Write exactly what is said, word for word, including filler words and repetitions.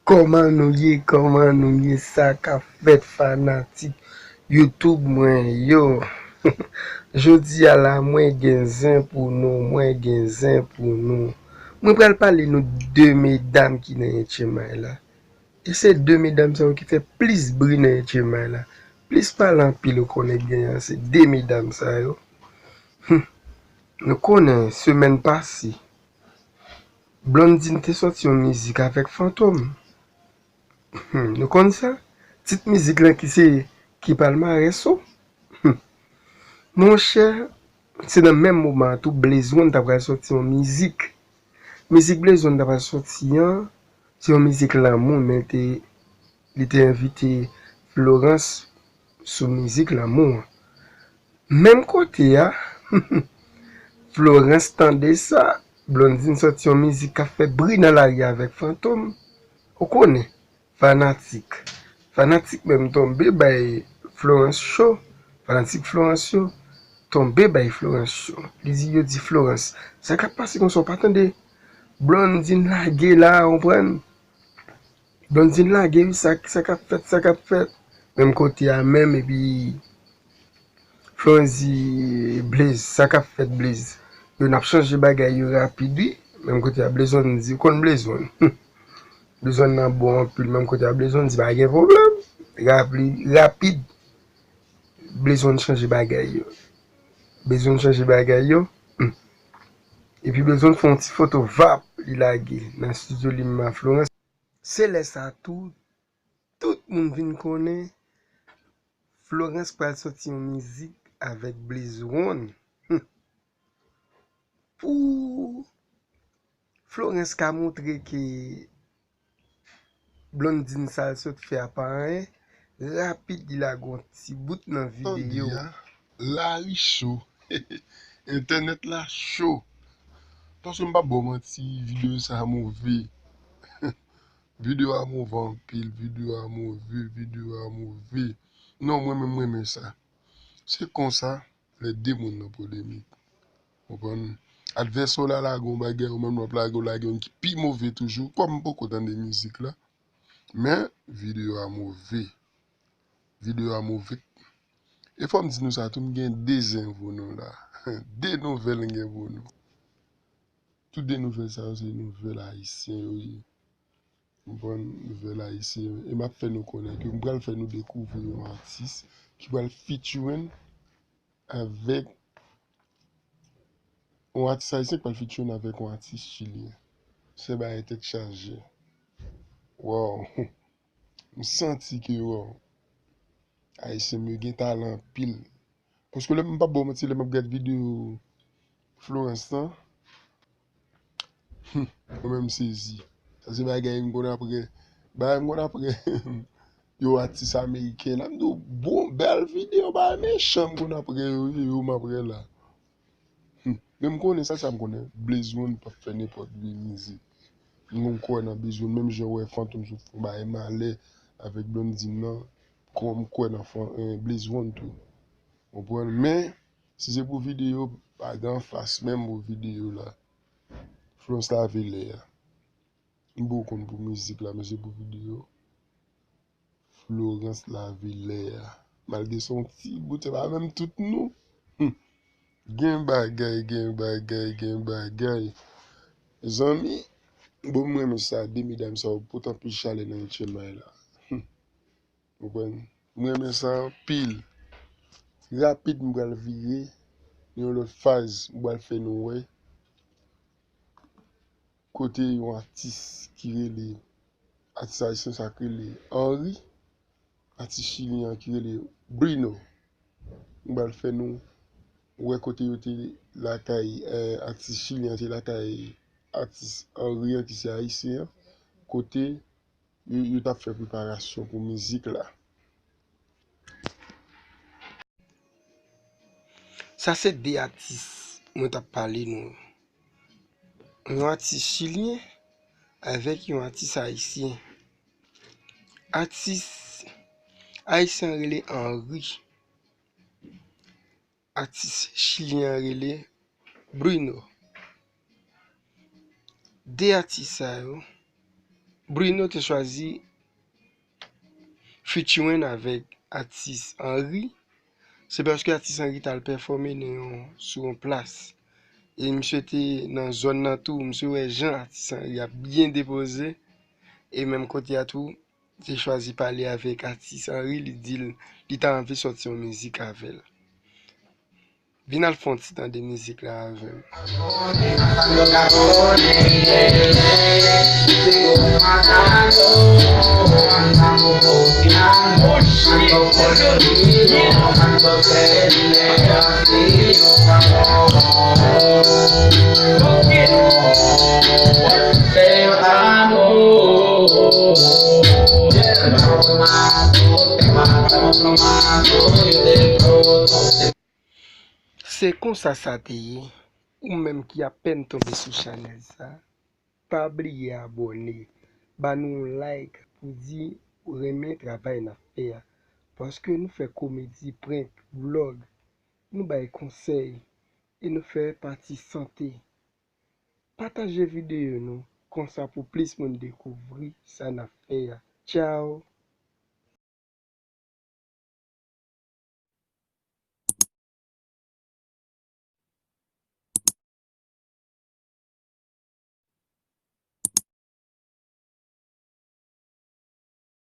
Kòman nou ye? Kòman nou ye? Sa k ap fèt, fanatik YouTube mwen yo? Jodi a la, mwen gen zen pou nou, mwen gen zen pou nou. Mwen pral pale nou de medam ki nan H M I la. E se de medam sa yo ki fè plis bri nan H M I la. Plis pale anpil ou konnen genyen, se de medam sa yo. Hmm. Nou konnen, semèn pase, Blondine te sòti yon mizik avèk Fantom. Hmm, nou konn sa? Tit mizik lan ki se Ki palmarès ou? Hmm. Monchè, se nan menm moman an tou, Blaze One ta pral sòti yon mizik. Mizik Blaze One ta pral sòti an, se yon mizik lanmou, men te, li te envite Florence sou mizik lanmou an. Menm kote a, Florence tande sa, Blondine sòti yon mizik k ap fè bri nan lari avèk Fantom. Ou konnen, fanatik. Fanatik menm tonbe bay Florence cho. Fanatik Florence yo tonbe bay Florence cho. Li di, yo di Florence, sa k ap pase konsa, ou pa tande Blondine lage la, ou konprann? Blondine lage, wi, sa, sa k ap fèt, sa k ap fèt. Menm kote a menm, epi Florence di Blaze, sa k ap fèt, Blaze? Yo, n ap chanje bagay yo rapid, wi. Menm kote a, Blaze One di, ou konn Blaze One. Blaze One nan bon anpil, menm kote a, Blaze One di, pa gen pwoblèm. Rapli-, rapid, Blaze One chanje bagay yo. Blaze One chanje bagay yo. Hmm. Epi Blaze One fè yon ti foto, vap, li lage nan estidyo li menm a Florence. Se lè sa tou, tout moun vin konnen Florence pral sòti yon mizik avèk Blaze One. Hmm. Pou Florence ka montre ke Blondine sa l sot fè a pa anyen, rapid li lage yon ti bout nan videyo. Tande a, lari cho. Entènèt la cho. Paske m p ap ba w manti, videyo sa a move. Videyo a move anpil, videyo a move, videyo a move. Non, mwen menm, mwen renmen sa. Se konsa, lè de moun nan polemik. Konprann? Advèsè w la lage yon bagay, ou menm lòt lage, w lage yon ki pi move toujou. Kòm m poko tande mizik la, men videyo a move. Videyo a move. E fò m di nou sa tou, m gen de zen pou nou la. De nouvèl m gen pou nou. Tout de nouvèl sa yo, se nouvèl ayisyen yo ye. Konprann, nouvèl ayisyen yo. E m ap fè nou konnen ke m pral fè nou dekouvri yon atis ki pral featuring avèk yon atis ayisyen ki pral featuring avèk yon atis chilyen. Se bagay tèt chaje. Wow. M santi ke, wow, ayisyen m yo gen talan anpil. Paske lè m p ap ba w manti, lè m ap gad videyo Florence lan, hmm, mwen menm m sezi. Sa se bagay m konn apre, bagay m konn apre yon atis ameriken la. M di w, bon, bèl videyo, bagay mechan m konn apre yo, yo m apre la. Hmm. Men m konnen sa, sa m konnen. Blaze One p ap fè nenpòt vye mizik. M gon kwè nan Blaze One, menm jan w wè Fantom sot fè yon bagay malè avèk Blondine nan, kon m kwè nan Fan-, eh, Blaze One tou. Konprann? Men, si se pou videyo, pa gen anfas menm pou videyo la. Florence lave lè a. M poko konn pou mizik la, men se pou videyo. Florence lave lè a. Malgre se yon ti bout, se pa menm tout non. Hmm. Gen bagay, gen bagay, gen bagay. Zanmi, bon, m renmen sa, de medam sa yo pot anpil chalè nan H M I la. Hmm. Konprann? M renmen sa anpil. Rapid, m pral vire nan yon lòt faz, m pral fè nou wè kote yon atis ki rele, atis ayisyen sa k rele Henry, atis chilyen an ki rele Bruno. M pral fè nou wè kote yo te lakay, eh, atis chilyen an te lakay atis Henry an ki se ayisyen an, kote yo, yo t ap fè preparasyon pou mizik la. Sa se de atis mwen t ap pale nou. Yon atis chilyen avèk yon atis ayisyen. Atis ayisyen an rele Henry. Atis chilyen an rele Bruno. De atis sa yo, Bruno te chwazi featuring avèk atis Henry, se paske atis Henry t al pèfòme nan yon, sou yon plas. E misye te nan zòn nan tou, misye wè jan atis Henry ap byen depoze. E menm kote a tou, te chwazi pale avèk atis Henry, li di l, li ta anvi sòti yon mizik avè l. Vin al fè yon ti tande mizik la avè m. Se konsa sa te ye. Ou menm ki apèn tonbe sou chanèl sa, pa bliye abòne, ba nou yon like pou di ou renmen travay n ap fè a. Paske nou fè komedi, prank, vlòg, nou bay konsèy e nou fè pati sante. Pataje videyo nou, konsa pou plis moun dekouvri sa n ap fè a. Tchao!